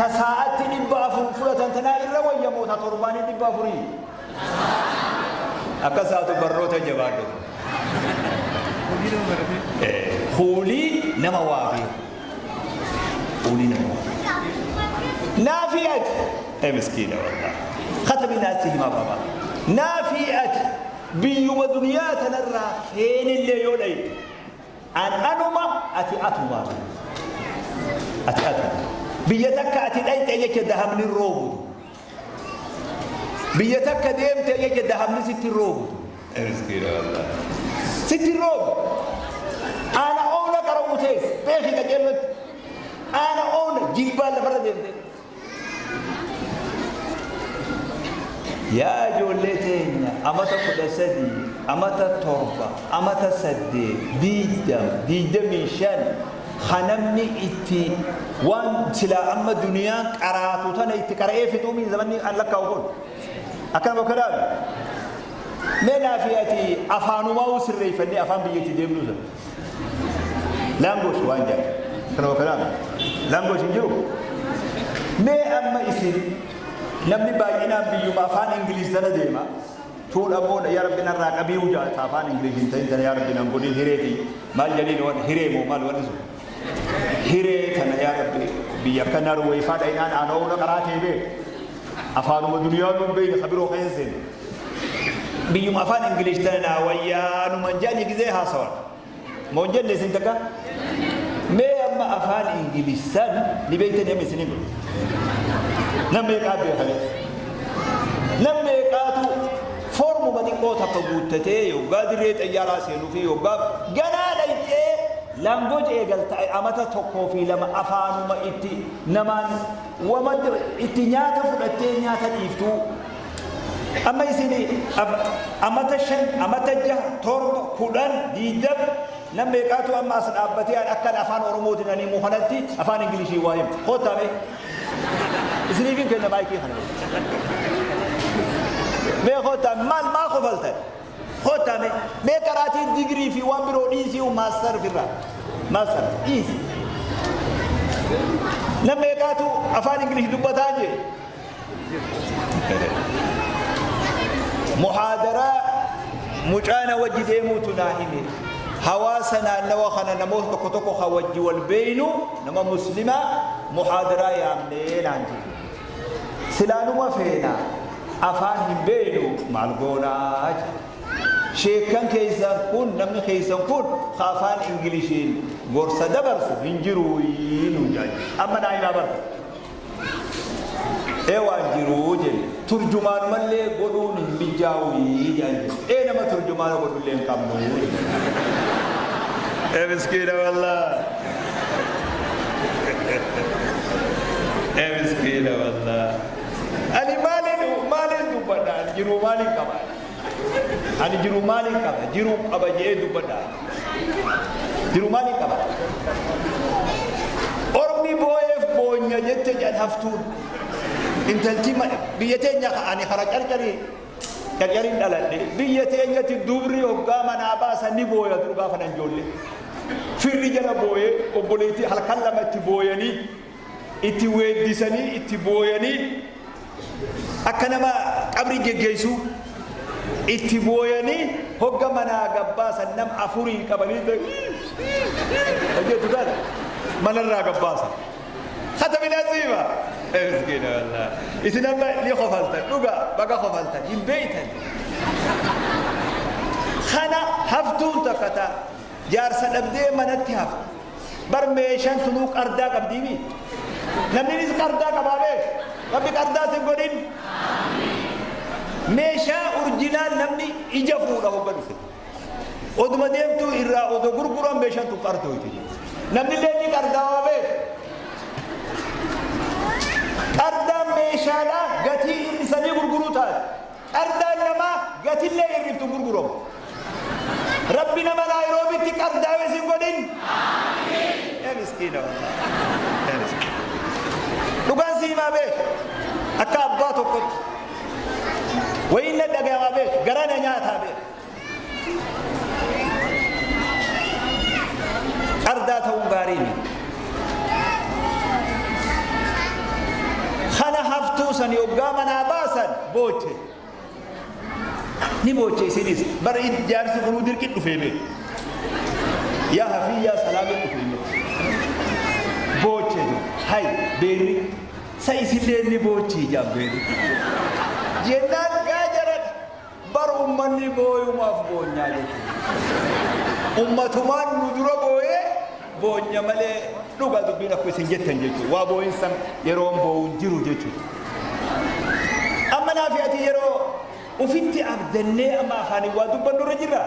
Ta saa'atti 400 fudhatan tanaa irra wayya moo ta torbaanii 400? Akkas haatu barnoota jabaadhu. Kuulii nama waa beeku. Kuulii nama waa beeku. Naafii ati. Ee miskiina wallah. Katabii naatti himaa baabaa. Naafii ati biyyuma duniyaa tanarraa feenillee yoo dhayte. An anuma ati atuma. Ati atuma. Biyya takka ati dhayxe jecha dahabni hin roobu. Biyya takka deemte jecha dahabni sitti hin roobu. Miskiina wallah. Sitti hin roobu. Ana oona qara'uu tees beeki qaceellotti. Ana oona jilbaan lafarra deemte. Yaa ijoollee teenya amata 13, amata 7, amata 8, 20, 25 ka namni itti waan silaa amma duniyaan qaraatu tana itti qara'ee fixuu mii zamanni an lakkaa'u kun. Akkana bakka dhaabe. Mee naafi ati afaanumaa sirreeffannee afaan biyya itti deemnuu sana. Language waan jedhan. Kana bakka dhaabe. Language hin jiru. Mee amma isin namni baay'inaan biyyuma afaan Ingiliz tana deema. Tuun ammoo yaa Rabbi narraa qabii hujaata afaan Ingiliz hin ta'in tana yaa Rabbi nan godhin hireeti. Maal jedhiin waan hiree moo maal wanni sun. Hiree tana yaa Rabbi biyya akka Norway faa dhayinaan aanoo qaraa ta'e beeku. Afaanuma duniyaa nuun beeyne ka biroo keessa seene. Biyyuma afaan Ingilish tana naa wayyaa numan jedhanii gizee haasawan. Moo hin jenne isin takka? Mee amma afaan Ingilish san ni beeytanii amma isiniin godhu. Nam meeqaa beekame? Nam meeqaatu foormuma xiqqoo takka guuttatee yoggaa dirree xayyaaraa seenuu fi yoggaa ganaa dhayxee language eegalta amata tokkoo fi lama afaanuma itti namaan Wama itti nyaata fudhattee nyaata dhiiftuu. Amma isin amata 5, amata 6, 7, 10, 20 nam meeqaatu amma as dhaabbatee an akkan afaan Oromootiin ani himu kanatti afaan Ingilishii waa himu. Koottaa mee. Isiniifin kenna maayikii kana. Mee koottaa maal maa kofaltan? Koottaa mee. Mee qaraatii digirii fi waan biroo dhiisii maastar ofirraa. Maastar dhiisi. Nam meeqaatu afaan Ingilish dubbataa jee? Muhaadaraa mucaana wajji deemuutu naa hime. Hawaasa naannawa kana namoota tokko tokko kan wajji wal beeynu nama muslimaa muhaadaraa yaamnee naan jedhe. Silaa numa feena afaan hin beeynu maal goonaa jedhe. Sheekkan keessan kun namni keessan kun ka afaan Inglishiin gorsa dabarsu hin jiruuyii nuun jedhan. Amma naa himaa barta. Ee waan jiruu jenne. Turjumaanumallee godhuun hin mijjaawuyii jedhan jedhe. Ee nama turjumaana godhullee hin qabnu jedhe. Ee miskiina wallah. Ee miskiina wallah. Ani maaliin maaliin dubbadha? Ani jiruu maaliin qaba? Ani jiruu maaliin qaba? Jiruu qaba jedhee dubbadha. Jiruu maaliin qaba? Ormi booyeef boonya jette jedhan haftuun. Intalti biyya teenya ani kara carcarii carcariin dhaladhe. Biyya teenyatti dubri hoggaa manaa baasan ni booya dur gaafa nan ijoollee. Firri jala booyee obboleettii halkan lama itti booyanii itti weeddisanii itti booyanii akka nama qabrii geggeessuu itti booyanii hogga manaa gabbaasan nam afurii qabanii hojjetu taate manarraa gabbaasan. Katamin aziima. Miskiina wallah. Isin amma ni kofaltan dhugaa baga kofaltan hin beeytan. Kana haftuun takka ta jaarsa dhabdee manatti hafte. Bar meeshaan tunuu qardaa qabdiimi. Namninis qardaa qabaa beek. Rabbi qardaa sin godhin. Meeshaa urjinaal namni ija fuudha hogga dhufe. Oduma deemtuu irraa odoo gurguran meeshaan tun qardoyti. Namni illee ni qardaawaa beek. Qardaan meeshaadhaa gatii hir'isanii gurguruu taate. Qardaan namaa gatillee hir'iftu hin gurguramu. Rabbi nama Naayiroobitti qardaawe sin godhin. Ee miskiina wallahi. Ee miskiina. Dhugaan si himaa beek. Akka abbaa tokkotti. Wayiin na dhagayamaa beek. Garaa na nyaataa beek. Qardaa ta'uun gaarii miti. Hamtuu san yoggaa manaa baasan booche. Ni booche isinis. Bara jaarsi kunuu dirqi dhufee beeku. Yaa hafii yaa salaamii dhufee beeku. Booche jiru. Hay beerri. Sa isillee ni boochi jaan beerri. Jennaan gaa jarat bar ummanni booyumaaf boonyaa jechuudha. Ummatumaan nu dura booyee boonya malee dhugaa dubbiin akkuma isin jettan jechuudha. Waa booyinsan yeroon boo'uun jiru jechuudha. Amma naafi ati yeroo ufitti abdannee amma afaaniin waa dubbannu irra jirra.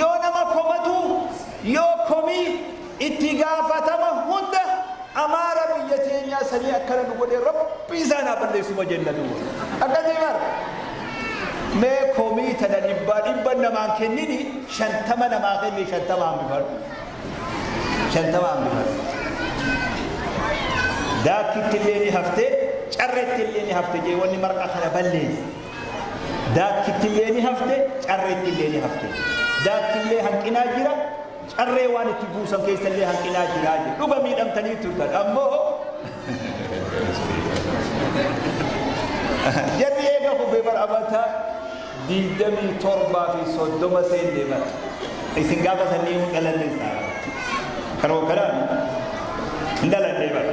Yoo nama komatu yoo komii itti gaafatama hunda Amaara biyya teenyaa sanii akkana nu godhee Rabbi isaan haa balleessuma jenna duuba. Akkasii bara. Mee komii tana dhibbaa dhibba namaan kennini 50 namaa kenni 50 hambifadhu. 50 hambifadhu. Daakkitti illee ni hafte, carreetti illee ni hafte jee wanni marqa kana balleessi. Daakkitti illee ni hafte, carreetti illee ni hafte. Daakkillee hanqinaa jira, carree waan itti buusan keessa illee hanqinaa jira jedhe. Dhuga miidhamtanii turtan ammoo jarri eega kufee bar amata 27 fi 30 seenne bar. Isin gaafa sanii hin dhalanne isaa. Kanuma kanaan hin dhalanne bar.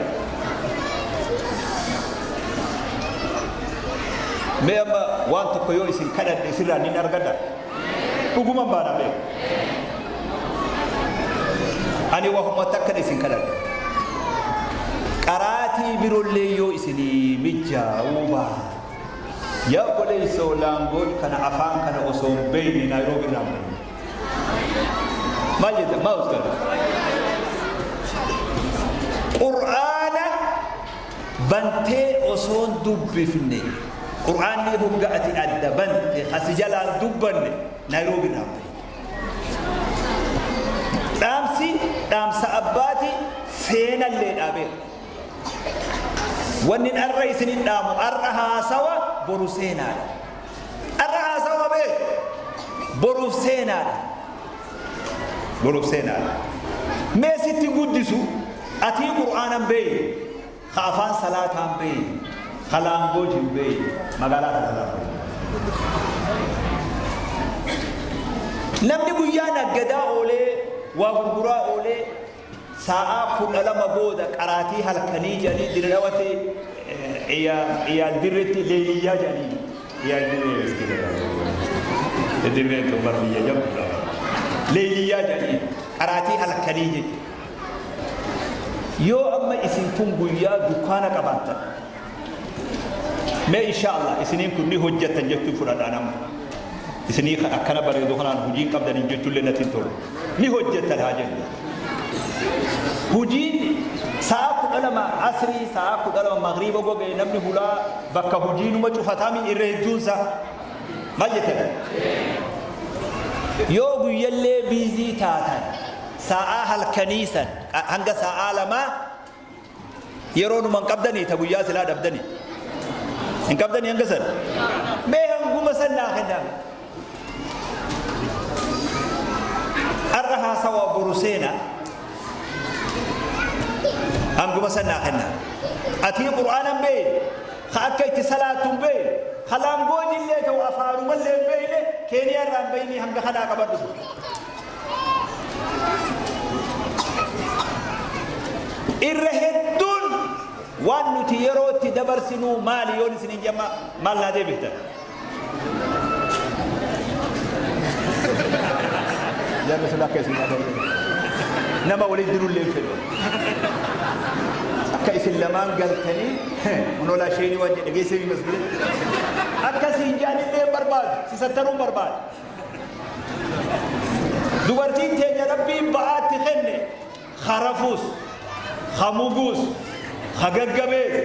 Mee amma waan tokko yoo isin kadhadhe isirraa nin argadha. Dhuguman baana mee. Ani wahuma takkan isin kadhadha. Qaraatii birollee yoo isinii mijaa'uu baate. Yaa obboleessoo laangooj kana afaan kana osoo hin beekne Naayiroobi irraa hin beekne. Maal jettan maa ustaaz? Qur'aana bantee osoo hin dubbifne Qur'aanni hogga ati adda bante kasi jalaan dubbanne Naayiroobi irraa hin beekne. Dhaamsi dhaamsa abbaati seenallee dhaabeera. Wanni arra isinin dhaamu arra haasawa boru seenaadha. Arra haasawa beeku boruuf seenaadha. Boruuf seenaadha. Mee sitti guddisu atii Qur'aanan beeyne, ka afaan salaataan beeyne, ka laangooj hin beeyne magaalaa tana lafa. Namni guyyaa naggadaa oolee waa gurguraa oolee Saa'aa 12 booda qaraatii halkanii jedhanii Diredhawatti iyaal dirretti leeliyyaa jedhanii iyaal dirree miskiina dirree tun bar biyya jabduudha leeliyyaa jedhanii qaraatii halkanii jechuudha. Yoo amma isin kun guyyaa dukkaana qabaattan mee insha Allah isiniin kun ni hojjettan jechuun fudhadhaan amma isinii akkana bareedu kanaan hojii hin qabdaniin jechuullee natti hin tolu ni hojjettan haa jennu. Hujiin sa'a 12 asrii sa'a 12 magriiba goge namni hulaa bakka hujii numa cufataami irra hedduunsa maal jettan yoo guyyallee biizii taatan sa'aa halkanii san hanga sa'aa 2 yeroo numa hin qabdanii ta guyyaa silaa dhabdanii hin qabdanii hanga san mee hanguma san naa kennaa. Arra haasawa boru seena hanguma san naa kenna. Atii Qur'aana hin beeyne, ka akka itti salaattu hin beeyne, ka laangoojillee ta'u afaanumallee hin beeyne, Keeniyaa irraa hin beeynii hanga kanaa qabadhu. Irra hedduun waan nuti yeroo itti dabarsinuu maali yoon isiniin jemma maal naa deebiftan? Jarri sun akka isin agarre. Nama walitti dirullee hin fedhu. Akka isin lamaan galtanii monolaa isheenii waan jedhe geessee hin masgide. Akka siin jaanillee hin barbaadu. Si sattaruu hin barbaadu. Dubartiin teenya Rabbiin ba'aatti kenne ka rafuus, ka muguus, ka gaggabees,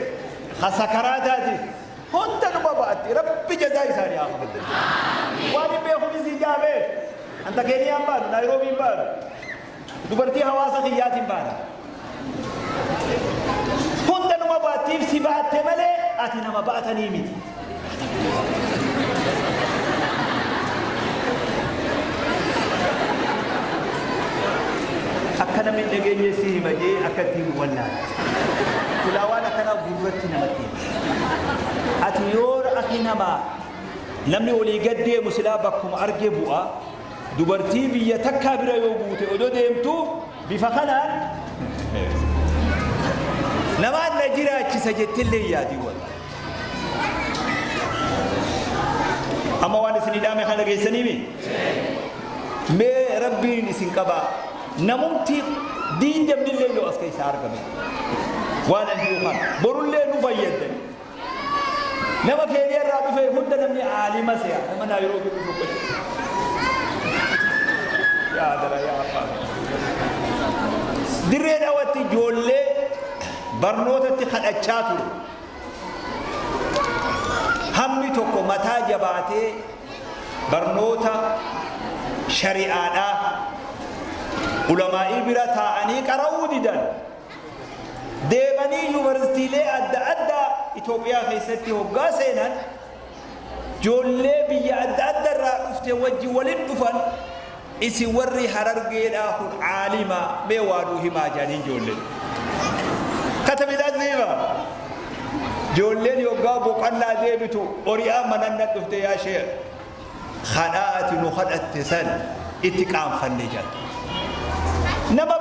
ka sakaraataatis hunda numa ba'atti. Rabbi jazaa isaanii haa kafalu. Waan hin beekuufis hin jaabee. Anta Keeniyaan baanu, Naayiroobiin baanu. Dubartii hawaasa kiyyaatiin baana. Hunda numa baattiif si baatte malee ati nama baatanii miti. Akka namni hin dhageenye si hima jee akka ittiin wallaala. Silaa waan akkanaa gurratti namatti hima. Ati yoo akhi namaa namni olii gad deemu silaa bakkuma arge bu'a. Dubartii biyya takkaa bira yoo buute odoo deemtu bifa kanaan namaan na jiraachisa jettillee yaadii wallaahi. Amma waan isinii dhaame kana dhageessaniimi? Mee Rabbiin isin qabaa. Namumti diindamnillee yoo as keessaa argame. Waan an jiru kana. Borullee nu fayyaddan. Nama Keeniyaa irraa dhufe hunda namni aalima se'a. Nama Naayiroobii dhufu qofa. Yaa dara yaa abbaa. Dirree Dhawatti ijoollee barnootatti kadhachaa ture. Hammi tokko mataa jabaatee barnoota shari'aadhaa ulamaa'ii bira taa'anii qara'uu didan. Deemanii yuunivarsiitiilee adda addaa Itoophiyaa keessatti hoggaa seenan ijoollee biyya adda adda irraa dhufte wajji walin dhufan, isin warri Harargeedhaa kun aalima, mee waa nuu himaa jedhaniin ijoolleen. Katabiidhaan siima. Ijoolleen yoggaa boqonnaa deebitu ori'aa manan na dhufte, yaa sheekh, kadhaa ati nu kadhatte san itti qaanfanne jedhan. Nama